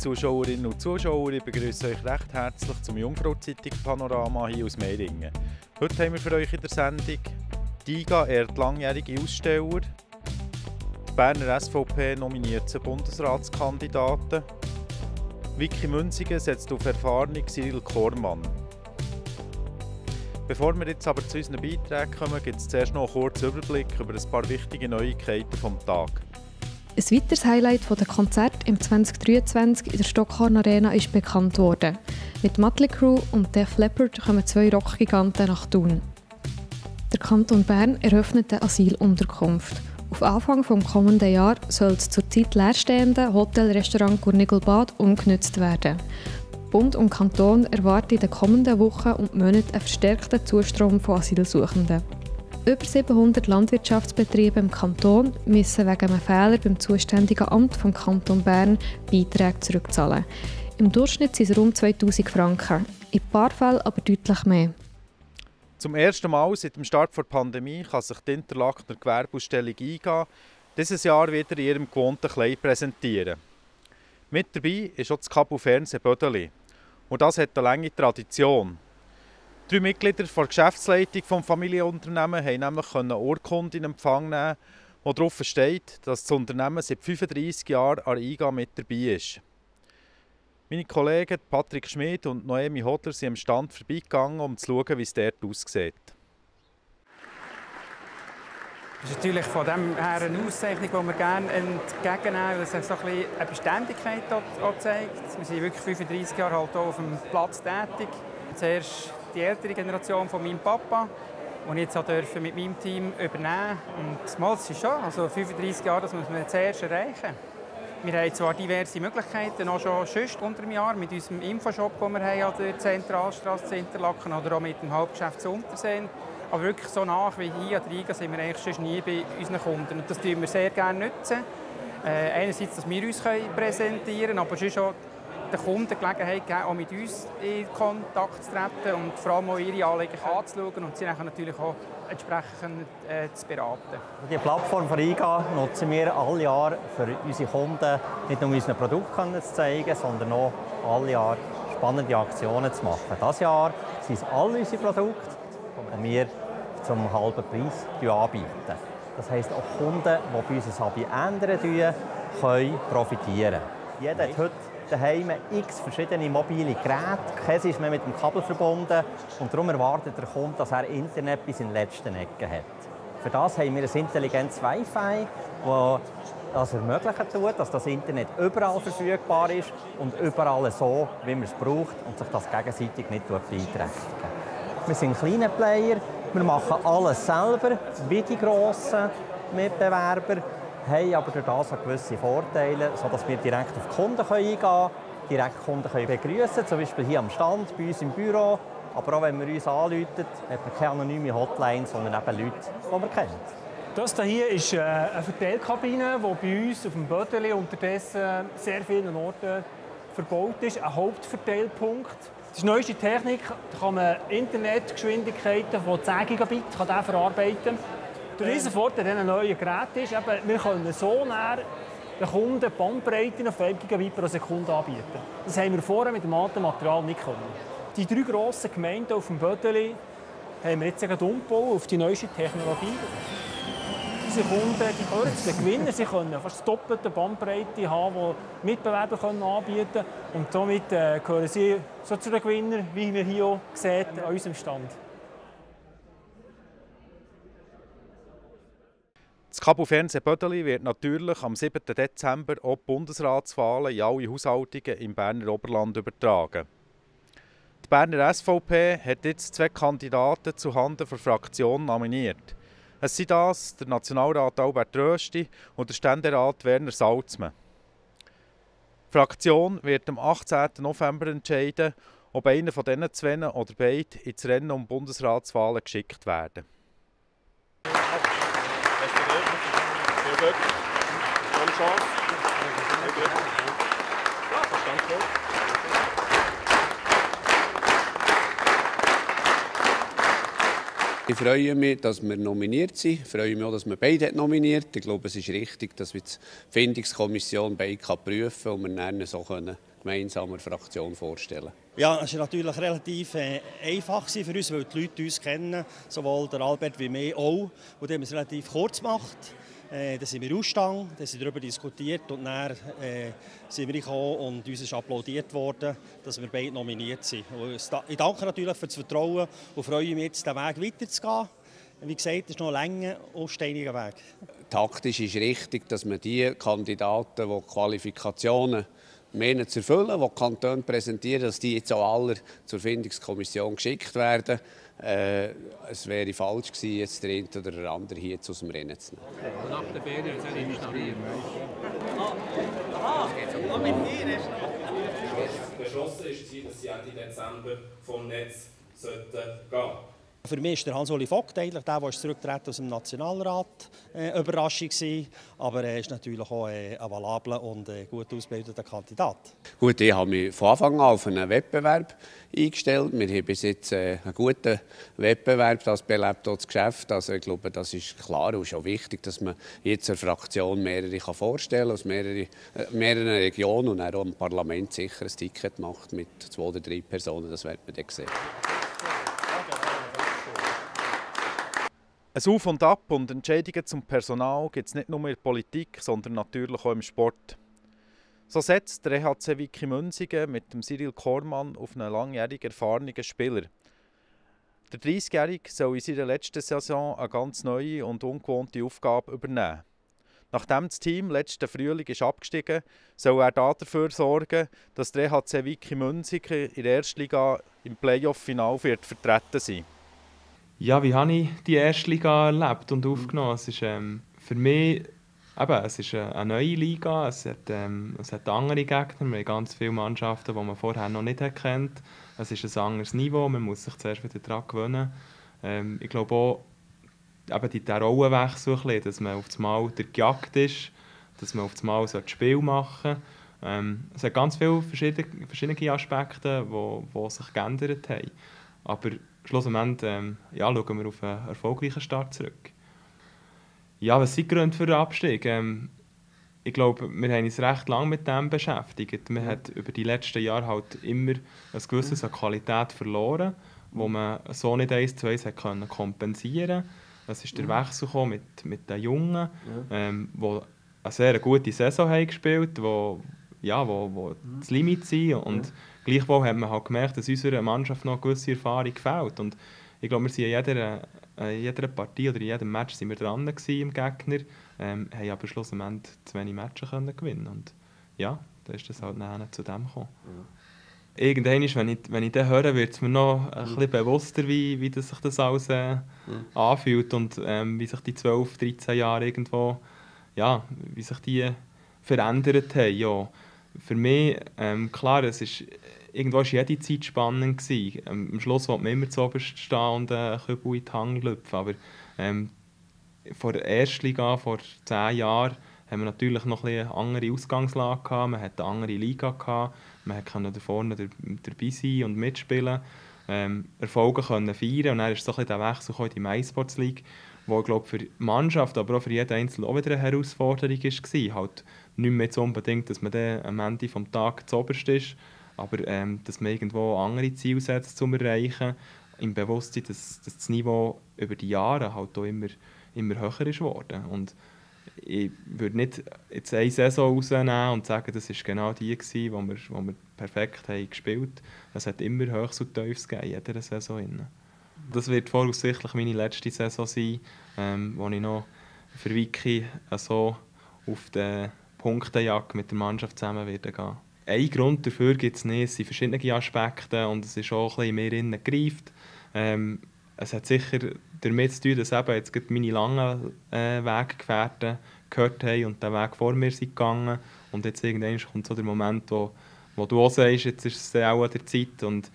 Zuschauerinnen und Zuschauer, ich begrüße euch recht herzlich zum Jungfrau-Zeitung-Panorama hier aus Meiringen. Heute haben wir für euch in der Sendung die IGA ehrt langjährige Aussteller, die Berner SVP nominiert sie Bundesratskandidaten, Vicky Münzigen setzt auf erfahrene Cyril Kormann. Bevor wir jetzt aber zu unseren Beiträgen kommen, gibt es zuerst noch einen kurzen Überblick über ein paar wichtige Neuigkeiten vom Tag. Ein weiteres Highlight der Konzerte im 2023 in der Stockhorn Arena ist bekannt worden. Mit Mötley Crüe und Def Leppard kommen zwei Rockgiganten nach Thun. Der Kanton Bern eröffnet eine Asylunterkunft. Auf Anfang des kommenden Jahres soll das zurzeit leerstehende Hotel-Restaurant Gurnigelbad umgenutzt werden. Bund und Kanton erwarten in den kommenden Wochen und Monaten einen verstärkten Zustrom von Asylsuchenden. Über 700 Landwirtschaftsbetriebe im Kanton müssen wegen einem Fehler beim zuständigen Amt des Kanton Bern Beiträge zurückzahlen. Im Durchschnitt sind es rund 2000 Franken, in ein paar Fällen aber deutlich mehr. Zum ersten Mal seit dem Start der Pandemie kann sich die Interlakener Gewerbeausstellung IGA dieses Jahr wieder in ihrem gewohnten Kleid präsentieren. Mit dabei ist auch das Capo Fernsehen Bödeli. Und das hat eine lange Tradition. 3 Mitglieder der Geschäftsleitung des Familienunternehmens haben nämlich eine Urkunde in Empfang nehmen, wo darauf steht, dass das Unternehmen seit 35 Jahren an der IGA mit dabei ist. Meine Kollegen Patrick Schmid und Noemi Hodler sind am Stand vorbeigegangen, um zu schauen, wie es dort aussieht. Das ist natürlich von dem her eine Auszeichnung, die wir gerne entgegennehmen, weil es so eine Beständigkeit auch zeigt. Wir sind wirklich 35 Jahre halt auch auf dem Platz tätig. Zuerst die ältere Generation von meinem Papa, die ich jetzt mit meinem Team übernehmen durfte. Und das ist schon, also 35 Jahre, das muss man zuerst erreichen. Wir haben zwar diverse Möglichkeiten, auch schon sonst unter dem Jahr, mit unserem Infoshop, den wir haben an der Zentralstraße zu Interlaken oder auch mit dem Hauptgeschäft zu Unterseen. Aber wirklich so nach wie hier an der IGA sind wir eigentlich sonst nie bei unseren Kunden. Und das nutzen wir sehr gerne nutzen. Einerseits, dass wir uns präsentieren können, aber sonst auch den Kunden die Gelegenheit geben, auch mit uns in Kontakt zu treten und vor allem auch ihre Anliegen anzuschauen und sie natürlich auch entsprechend zu beraten. Die Plattform von IGA nutzen wir alle Jahre für unsere Kunden, nicht nur unsere Produkte zu zeigen, sondern auch alle Jahre spannende Aktionen zu machen. Dieses Jahr sind es alle unsere Produkte, die wir zum halben Preis anbieten. Das heisst, auch Kunden, die bei uns ein Hobby ändern, können profitieren. Jeder hat heute daheim x verschiedene mobile Geräte. Keines ist mehr mit dem Kabel verbunden. Und darum erwartet der Kunde, dass er Internet bis in die letzten Ecken hat. Für das haben wir ein intelligentes Wi-Fi, das das ermöglichen tut, dass das Internet überall verfügbar ist und überall so, wie man es braucht und sich das gegenseitig nicht beeinträchtigen. Wir sind ein kleiner Player, wir machen alles selber, wie die grossen Mitbewerber, haben aber durch das auch gewisse Vorteile, sodass wir direkt auf die Kunden eingehen können, direkt Kunden begrüßen können, zum Beispiel hier am Stand, bei uns im Büro. Aber auch wenn man uns anruft, hat man keine anonyme Hotline, sondern eben Leute, die man kennt. Das hier ist eine Verteilkabine, die bei uns auf dem Bödeli unterdessen sehr vielen Orten verbaut ist. Ein Hauptverteilpunkt. Das ist neueste Technik, da kann man Internetgeschwindigkeiten von 10 Gigabit verarbeiten. Der riesen Vorteil dieser neuen Geräte ist, wir können so näher den Kunden Bandbreiten auf 1 Gigabit pro Sekunde anbieten. Das haben wir vorher mit dem alten Material nicht können. Die 3 grossen Gemeinden auf dem Bödeli haben wir jetzt umgebaut auf die neueste Technologie. Unsere Kunden gehören zu den Gewinnern. Sie können fast die doppelte Bandbreite haben, die Mitbewerber anbieten können. Und somit gehören sie so zu den Gewinnern, wie wir hier auch sehen, an unserem Stand. Das Capo Fernsehen Bödeli wird natürlich am 7. Dezember auch die Bundesratswahlen in alle Haushaltungen im Berner Oberland übertragen. Die Berner SVP hat jetzt 2 Kandidaten zuhanden der Fraktion nominiert. Es sind das der Nationalrat Albert Rösti und der Ständerat Werner Salzmann. Die Fraktion wird am 18. November entscheiden, ob einer von diesen 2 oder beide ins Rennen um Bundesratswahlen geschickt werden. Glück. Ohne Chance. Glück. Ja, Verstand gut. Ich freue mich, dass wir nominiert sind. Ich freue mich auch, dass wir beide nominiert. Ich glaube, es ist richtig, dass wir die Findungskommission beide prüfen können und wir dann so gemeinsam der Fraktion vorstellen. Ja, es war natürlich relativ einfach für uns, weil die Leute uns kennen, sowohl der Albert wie mich auch. Und dann haben wir es relativ kurz gemacht. Dann sind wir ausgegangen, dann sind wir darüber diskutiert und dann sind wir gekommen und uns ist applaudiert worden, dass wir beide nominiert sind. Und ich danke natürlich für das Vertrauen und freue mich jetzt, den Weg weiterzugehen. Wie gesagt, es ist noch ein langer und steiniger Weg. Taktisch ist richtig, dass man die Kandidaten, die Qualifikationen mehr zu erfüllen, die die Kantone präsentieren, dass die jetzt auch alle zur Findungskommission geschickt werden. Es wäre falsch gewesen, jetzt der eine oder der andere hier aus dem Rennen zu nehmen. Okay. Nach der Ferien ist es installiert. Beschlossen ist, dass sie Ende Dezember vom Netz gehen sollten. Für mich ist der Hans-Uli Vogt eigentlich der zurückgetreten aus dem Nationalrat, Überraschung war. Aber er ist natürlich auch ein valabler und gut ausgebildeter Kandidat. Gut, ich habe mich von Anfang an auf einen Wettbewerb eingestellt. Wir haben bis jetzt einen guten Wettbewerb, das belebt auch das Geschäft. Also ich glaube, das ist klar und ist auch wichtig, dass man jetzt eine Fraktion mehrere vorstellen kann, aus mehreren Regionen und auch im Parlament sicher ein Ticket macht mit 2 oder 3 Personen. Das wird man dann sehen. Ein Auf und Ab und Entscheidungen zum Personal gibt es nicht nur in der Politik, sondern natürlich auch im Sport. So setzt der EHC Wiki Münsingen mit dem Cyril Kormann auf einen langjährigen erfahrenen Spieler. Der 30-Jährige soll in seiner letzten Saison eine ganz neue und ungewohnte Aufgabe übernehmen. Nachdem das Team letzten Frühling ist abgestiegen, soll er dafür sorgen, dass der EHC Wiki Münsingen in der Erstliga im Playoff-Final vertreten sein. Ja, wie habe ich die erste Liga erlebt und aufgenommen? Es ist für mich es ist eine neue Liga, es hat andere Gegner, wir haben ganz viele Mannschaften, die man vorher noch nicht kennt. Es ist ein anderes Niveau, man muss sich zuerst wieder daran gewöhnen. Ich glaube auch, der Rollenwechsel, dass man auf einmal der gejagt ist, dass man auf einmal das Spiel machen soll. Es hat ganz viele verschiedene Aspekte, die sich geändert haben. Aber schlussendlich schauen wir auf einen erfolgreichen Start zurück. Ja, was sind die Gründe für den Abstieg? Ich glaube, wir haben uns recht lange mit dem beschäftigt. Man hat über die letzten Jahre halt immer ein gewisses an Qualität verloren, wo man so nicht 1:1 hat kompensieren konnte. Es ist der Wechsel gekommen mit den Jungen, die eine sehr gute Saison haben gespielt, die das Limit sind. Und gleichwohl hat man halt gemerkt, dass unserer Mannschaft noch eine gewisse Erfahrung fehlt. Und ich glaube, wir sind in jeder Partie oder in jedem Match sind wir dran im Gegner, haben aber schlussendlich zu wenig Matches gewinnen. Und ja, da ist das halt nachher zu dem gekommen. Ja. Irgendwann, wenn ich das höre, wird es mir noch ein bisschen bewusster, wie sich das alles anfühlt und wie sich die 12, 13 Jahre irgendwo, wie sich die verändert haben. Ja. Für mich, klar, irgendwo war jede Zeit spannend gewesen. Am Schluss wollte man immer zu oberst stehen und einen Kübel in die Hand lüpfen. Aber vor der Erstliga, vor 10 Jahren, haben wir natürlich noch eine andere Ausgangslage gehabt. Man hatte eine andere Liga gehabt. Man konnte da vorne dabei sein und mitspielen. Erfolge können feiern. Und dann ist so ein bisschen der Wechsel in die MySports League, wo ich glaube, für die Mannschaft, aber auch für jeden Einzelnen auch wieder eine Herausforderung war. Halt nicht mehr so unbedingt, dass man dann am Ende des Tages zuoberst ist, aber dass man irgendwo andere Ziele setzt, um zu erreichen, im Bewusstsein, dass das Niveau über die Jahre halt auch immer höher ist geworden. Und ich würde nicht jetzt eine Saison rausnehmen und sagen, das war genau die gewesen, wo wir perfekt haben gespielt. Es hat immer Höchst und Tiefs gegeben, in jeder Saison. Das wird voraussichtlich meine letzte Saison sein, wo ich noch für Wiki so auf den Punktejagd mit der Mannschaft zusammen werde gehen. Ein Grund dafür gibt es nicht, es sind verschiedene Aspekte und es ist auch ein bisschen mehr innen gegreift. Es hat sicher damit zu tun, dass eben jetzt meine langen Weggefährten gehört haben und den Weg vor mir sind gegangen. Und jetzt irgendwann kommt so der Moment, wo du auch sagst, jetzt ist es auch an der Zeit. Und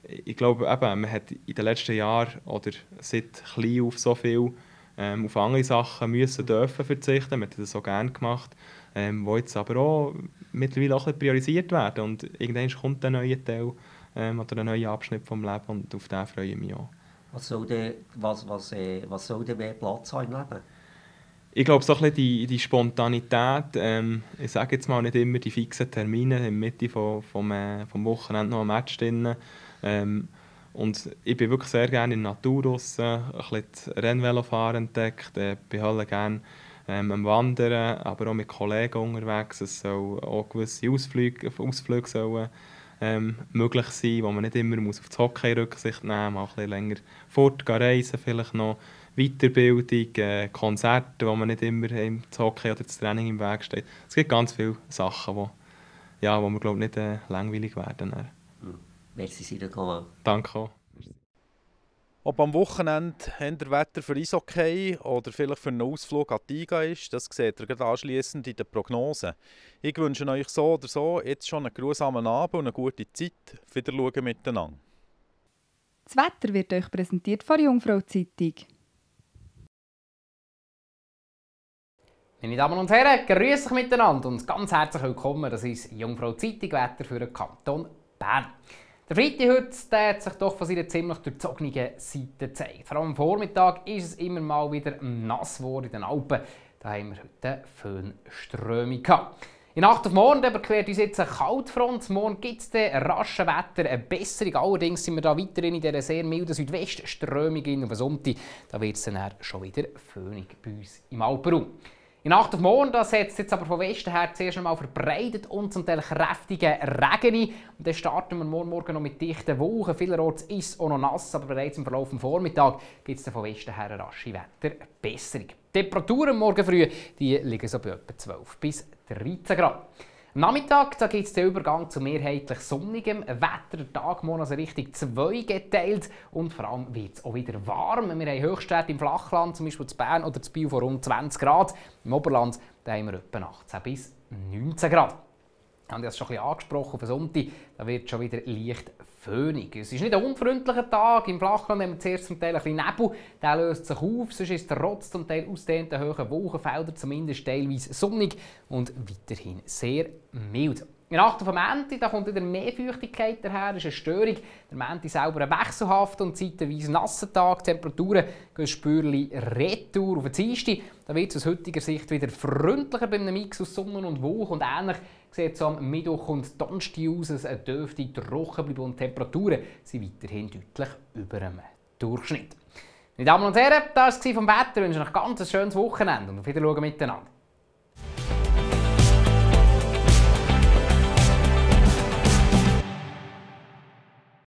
ich glaube, eben, man hat in den letzten Jahren oder seit klein auf so viel auf andere Sachen dürfen verzichten. Man hat das so gerne gemacht, die jetzt aber auch mittlerweile auch ein bisschen priorisiert werden. Und irgendwann kommt ein neuer Teil oder ein neuer Abschnitt vom Leben und auf den freue ich mich auch. Was soll denn mehr Platz haben im Leben? Ich glaube, so ein bisschen die Spontanität, ich sage jetzt mal nicht immer die fixen Termine, in der Mitte vom Wochenende noch ein Match drin. Und ich bin wirklich sehr gerne in der Natur draussen, ein bisschen das Rennvelofahren entdeckt, bin halt gerne am Wandern, aber auch mit Kollegen unterwegs. Es sollen auch gewisse Ausflüge sollen, möglich sein, wo man nicht immer auf das Hockey Rücksicht nehmen muss, mal ein bisschen länger fortreisen, vielleicht noch Weiterbildung, Konzerte, wo man nicht immer das Hockey oder das Training im Weg steht. Es gibt ganz viele Sachen, wo wir glaube nicht langweilig werden. Merci, Sido. Danke auch. Ob am Wochenende eher Wetter für Eishockey oder vielleicht für einen Ausflug an die Iga ist, das seht ihr gerade anschliessend in den Prognosen. Ich wünsche euch so oder so jetzt schon einen grusamen Abend und eine gute Zeit. Wiederschauen miteinander. Das Wetter wird euch präsentiert von der Jungfrau-Zeitung. Meine Damen und Herren, grüß euch miteinander und ganz herzlich willkommen. Das ist Jungfrau-Zeitung, Wetter für den Kanton Bern. Der Freitag heute hat sich doch von seiner ziemlich durchzogenen Seite gezeigt. Vor allem am Vormittag ist es immer mal wieder nass geworden in den Alpen. Da haben wir heute Föhnströmung gehabt. In Nacht auf morgen überquert uns jetzt eine Kaltfront. Morgen gibt es raschen Wetter eine Besserung. Allerdings sind wir da weiterhin in dieser sehr milden Südwestströmung auf den Sonntag. Da wird es dann schon wieder föhnig bei uns im Alpenraum. In Nacht auf morgen setzt es jetzt aber von Westen her zuerst einmal verbreitet und zum Teil kräftigen Regen ein. Und dann starten wir morgen noch mit dichten Wolken. Vielerorts ist es auch noch nass, aber bereits im Verlauf des Vormittags gibt es von Westen her eine rasche Wetterbesserung. Die Temperaturen morgen früh liegen so bei etwa 12 bis 13 Grad. Am Nachmittag gibt es den Übergang zu mehrheitlich sonnigem Wetter. Der Tag morgen also Richtung 2 geteilt und vor allem wird es auch wieder warm. Wir haben Höchstwerte im Flachland, zum Beispiel in Bern oder in Biel von rund 20 Grad. Im Oberland haben wir etwa 18 bis 19 Grad. Ich habe das schon ein bisschen angesprochen, auf den Sonntag da wird es schon wieder leicht föhnig. Es ist nicht ein unfreundlicher Tag. Im Flachland haben wir zuerst zum Teil ein bisschen Nebel. Der löst sich auf, sonst ist der trotz zum Teil ausdehnten hohen Wolkenfelder zumindest teilweise sonnig und weiterhin sehr mild. In der Nacht auf den Montag kommt wieder mehr Feuchtigkeit daher, das ist eine Störung. Der Montag selber ein wechselhafter und zeitweise nasser Tag. Die Temperaturen gehen spürlich retour auf den Dienstag. Da wird es aus heutiger Sicht wieder freundlicher bei einem Mix aus Sonne und Wolken und ähnlich sieht es am Mittwoch und Donnerstag aus, es dürfte trocken bleiben und die Temperaturen sind weiterhin deutlich über dem Durchschnitt. Meine Damen und Herren, das war vom Wetter. Ich wünsche euch ein ganz schönes Wochenende und auf Wiedersehen miteinander.